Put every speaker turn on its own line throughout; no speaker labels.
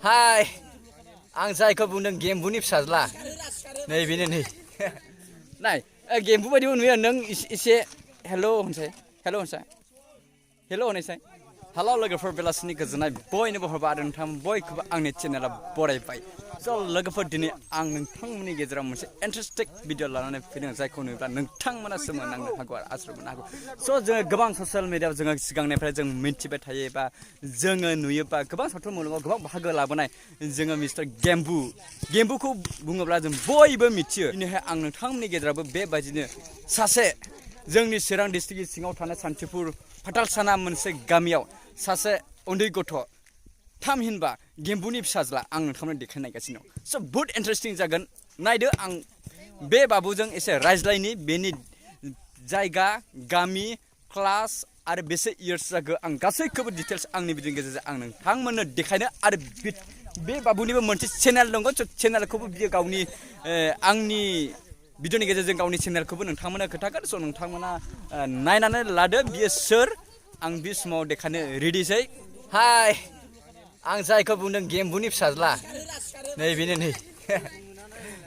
Hai, आं जायखौ बुंदों गेम्बुनि फिसाज्ला नै बेनो नै नाय गेम्बु बायदि नुयो नों एसे हेल' होनसै हेल' होनसै हेल' होनसै हेल' लोगोफोर बेलासिनि गोजोननाय बयनोबो हरबाय आरो नोंथां बयखौबो आंनि चेनेलाव बरायबाय स' लोगोफोर दिनै आं नोंथांमोननि गेजेराव मोनसे इन्टारेस्टिं भिडिअ लानानै फैदों जायखौ नुयोब्ला नोंथांमोना सोमोनांनो हागौ आरो आश्चर्य हागौ स' जोङो गोबां ससियेल मिडियायाव जोङो सिगांनिफ्राय जों मिन्थिबाय थायो बा जोङो नुयोबा गोबां सावथुन मुलुगाव गोबां बाहागो लाबोनाय जोङो मिस्टार गेम्बुखौ बुङोब्ला जों बयबो मिथियो दिनैहाय आं नोंथांमोननि गेजेरावबो बेबायदिनो सासे जोंनि चिरां डिस्ट्रिक्टनि सिङाव थानाय सान्थिपुर फाथालसाना मोनसे गामियाव सासे उन्दै गथ' थामहिनबा गेम्बुनि फिसाज्ला आं नोंथांमोन देखायनायगासिनो दं स' बहुद इन्टारेस्टिं जागोन नायदो आं बे बाबुजों एसे रायज्लायनि बेनि जायगा गामि क्लास आरो बेसे इयार्स जागो आं गासैखौबो डिटेल्स आंनि भिडिअनि गेजेरजों आं नोंथांमोननो देखायनो आरो बे बाबुनिबो मोनसे चेनेल दङ चेनेलखौबो बियो गावनि आंनि भिडिअनि गेजेरजों गावनि चेनेलखौबो नोंथांमोना खोन्थागोन स' नोंथांमोना नायनानै लादो बियो सोर आं बे समाव देखायनो रेडिसै हाय आं जायखौ बुंदों गेम्बुनि फिसाज्ला नै बेनो नै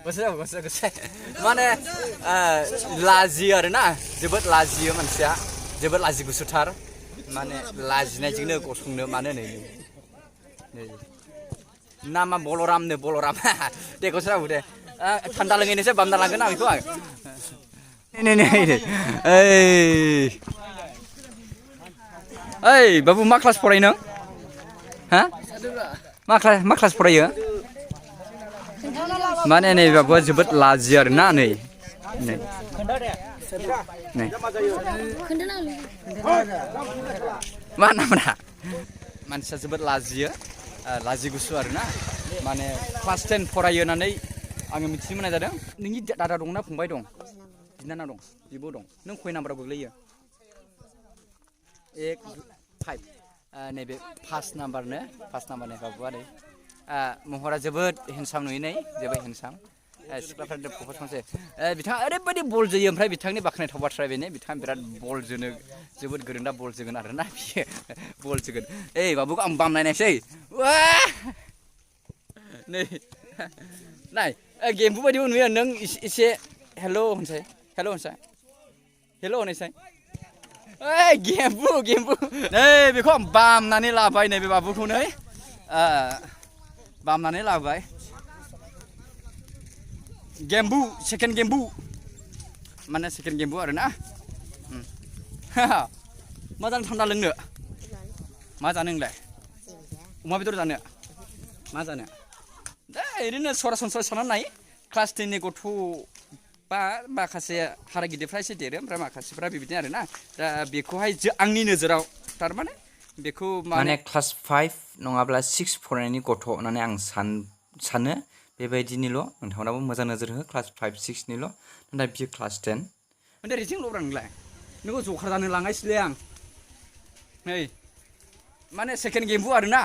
गसे माने लाजियो आरोना जोबोद लाजियो मानसिया जोबोद लाजि गुसुथार माने लाजिनायजोंनो गसंनो मानो नै नामा बलराम दे गसे रावबो दे थान्दा लोङैनोसो बामना लांगोन आं बेखौ ओइ बाबु मा क्लास फरायो नों हा मा क्लास फरायो माने नै बाबुआ जोबोद लाजियो आरोना नै मा नामरा मानसिया जोबोद लाजियो लाजि गुसु आरोना माने क्लास 10 फरायो होननानै आङो मिथिनो मोननाय जादों नोंनि दादा दंना फंबाय दं बिनानाव दं बिब' दं नों खय नाम्बाराव गोग्लैयो 1 5 नैबे फार्स्ट नाम्बारनो बाबुआ नै महरा जोबोद हेन्डसाम नुयो नै जोबोद हेन्डसाम सिख्लाफ्रा फसंसै बिथाङा ओरैबायदि बल जोयो ओमफ्राय बिथांनि बाख्नायथाव बाथ्रा बेनो बिथाङा बिराद बल जोनो जोबोद गोरोंदा बल जोगोन आरोना बियो बल जोगोन ओइ बाबुखौ आं बामनायनायसै नै नाय गेम्बु बायदिबो नुयो नों एसे हेल' होनसै ओइ गेम्बु नै बेखौ आं बामनानै लाबाय नै बे बाबुखौ नै बामनानै लाबाय गेम्बु सेकेन्ड गेम्बु माने सेकेन्ड गेम्बु आरोना मा जानो थान्दा लोंनो मा जानो नोंलाय अमा बेदर जानो मा जानो दा ओरैनो सरासनस्रा साननानै नाय क्लास 10 नि गथ' बा माखासे हारा गिदिरफ्रा एसे देरो ओमफ्राय माखासेफ्रा बेबायदिनो आरोना दा बेखौहाय आंनि नोजोराव थारमाने बेखौ माने क्लास 5 नङाब्ला 6 फरायनायनि गथ' होननानै आं सानो बेबायदिनिल' नोंथांमोनाबो मोजां नोजोर हो क्लास 5 6 निल' नाथाय बियो क्लास 10 ओमफ्राय रेजिं लब्रा नोंलाय नोंखौ जखा जानो लांगासिनो आं नै माने सेकेन्ड गेम्बु आरोना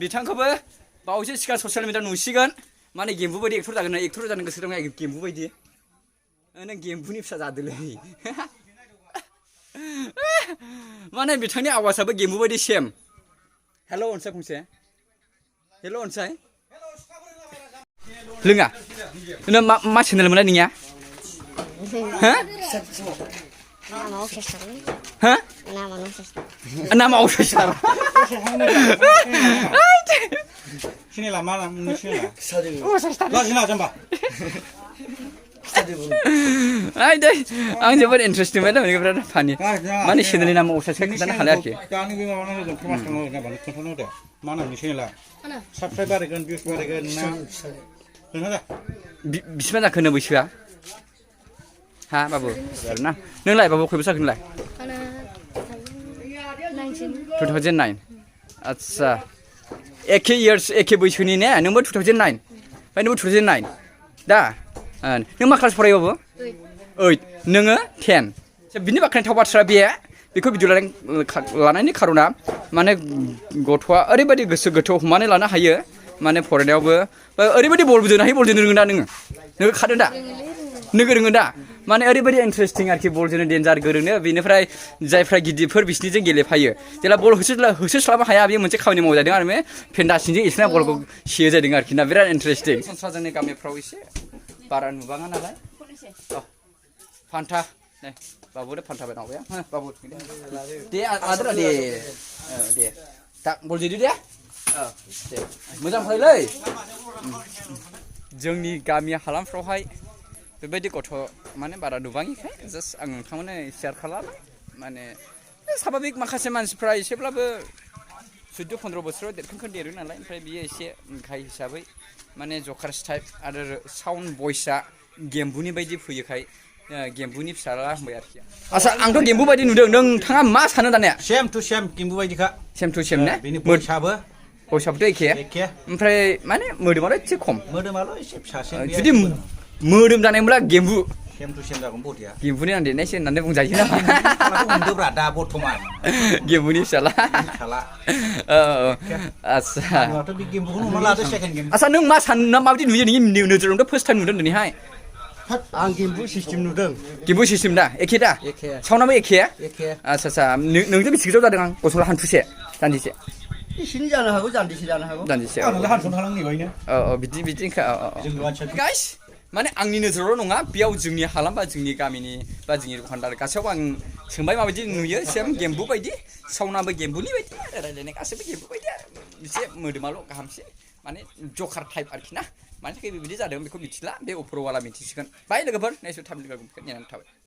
बिथांखौबो बावैसो सिगां ससियेल मिडियायाव नुसिगोन माने गेम्बु बायदि एक्टर जानो गोसो दं गेम्बु बायदि नों गेम्बुनि फिसा जादोलै माने बिथांनि आवाजाबो गेम्बु बायदि सेम हेल' होनसै फंसे हेल' होनसै लोङा नों मा चेनेल मोनलाय नोंनिया nama official
sini lah mana sini lah sini jamba
ay deh ang जोबोद interesting banget mereka berada funny mana channel nama official kita nak halaki
kami bima mana tu kemas kamu nak balik kontrol deh mana sini lah subscribe barikan views barikan nah
bisma nak kena biswa ha babu na nolai babu koi besar nolai 2009 आच्छा एखे years एखे बैसोनि ने नोंबो 2009 ओमफ्राय नोंबो 2009 दा नों मा क्लास फरायो बाबु 8 नोङो 10 बिनि बाख्नायथाव बाथ्रा बेखौ भिडिअ लानायनि खारना माने गथ'आ ओरैबायदि गोसो गोथौ हमनानै लानो हायो माने फरायनायावबो ओरैबायदि बल जोनो हायो बल जोनो रोङो दा नोङो खारदों दा नोङो रोङो दा माने ओरैबायदि इन्टारेस्टिं आरोखि बल जोनो डेन्जार गोरोंनो बेनिफ्राय जायफ्रा गिदिरफोर बिसिनिजों गेलेफायो जेला बल होसोस्लाबनो हाया बेयो मोनसे खामानि मावजादों आरो बे फेन्दा सिंजों एसेना बलखौ सियो जादों आरोखि ना बिराद इन्टारेस्टिं सनस्रा जोंनि गामिफ्राव एसे बारा नुबाङा नालाय फान्था नै बाबुनो फान्था बायनांबाय बाबु दे आद्रा दे दे दा बल जोदो दे दे मोजां फरायलै जोंनि गामि हालामफ्रावहाय बेबायदि गथ' माने बारा नुबाङिखाय जास्ट आं नोंथांमोननो शेयार खालामो माने साभाबिक माखासे मानसिफ्रा एसेब्लाबो 14-15 बोसोराव देरो नालाय ओमफ्राय बियो एसे गाहाय हिसाबै माने जकार्स टाइप आरो साउन्ड भइसआ गेम्बुनि बायदि फैयोखाय गेम्बुनि फिसाला होनबाय आरोखि आच्छा आंथ' गेम्बु बायदि नुदों नोंथाङा मा सानो दानिया
सेम टु सेम गेम्बु बायदिखा
सेम टु सेम ने
बेनि भइसआबो
भइसआबोथ' एखे ओमफ्राय माने मोदोमाल' एसे खम
मोदोमाल' एसे फिसासिन
जुदि मोदोम जानायमोनब्ला गेम्बु
सेम टु सेम जागोन बडिया
गेम्बुनि आं देरनायसो होननानै बुंजायो ना
उन्दोब्रा दा बर्थमान
गेम्बुनि फिसाला आच्छा
आंथ' बे गेम्बुखौनो हमना लादो सेकेन्ड गेम
आच्छा नों मा सानो माबायदि नुयो नोंनि नोजोरावथ' फार्स्ट टाइम नुदों दिनैहाय
आं गेम्बु सिस्टेम नुदों
गेम्बु सिस्टेम दा एखे दा साउन्डआबो एखे आच्छा नोंजों बेसे गोजाव जादों आं गसला हान्थुसे दान्दिसे
एसेनि जानो हागौ जान्दिसे जानो हागौ
दान्दिसे
हान्थुनो थालांनि बायनो
बिदिखा गाइस माने आंनि नोजोरावल' नङा बेयाव जोंनि हालाम बा जोंनि गामिनि बा जोंनि दखानदार गासैयावबो आं सोंबाय माबायदि नुयो सेम गेम्बु बायदि साउन्डआबो गेम्बुनि बायदि रायलायनाय गासैबो गेम्बु बायदि आरो एसे मोदोमाल' गाहामसे माने जकार टाइप आरोखि ना मानि थाखाय बेबायदि जादों बेखौ मिथिला बे अफरवाला मिथिसिगोन बाय लोगोफोर नेक्स्ट टाइम लोगो मोनगोन नेनानै थाबाय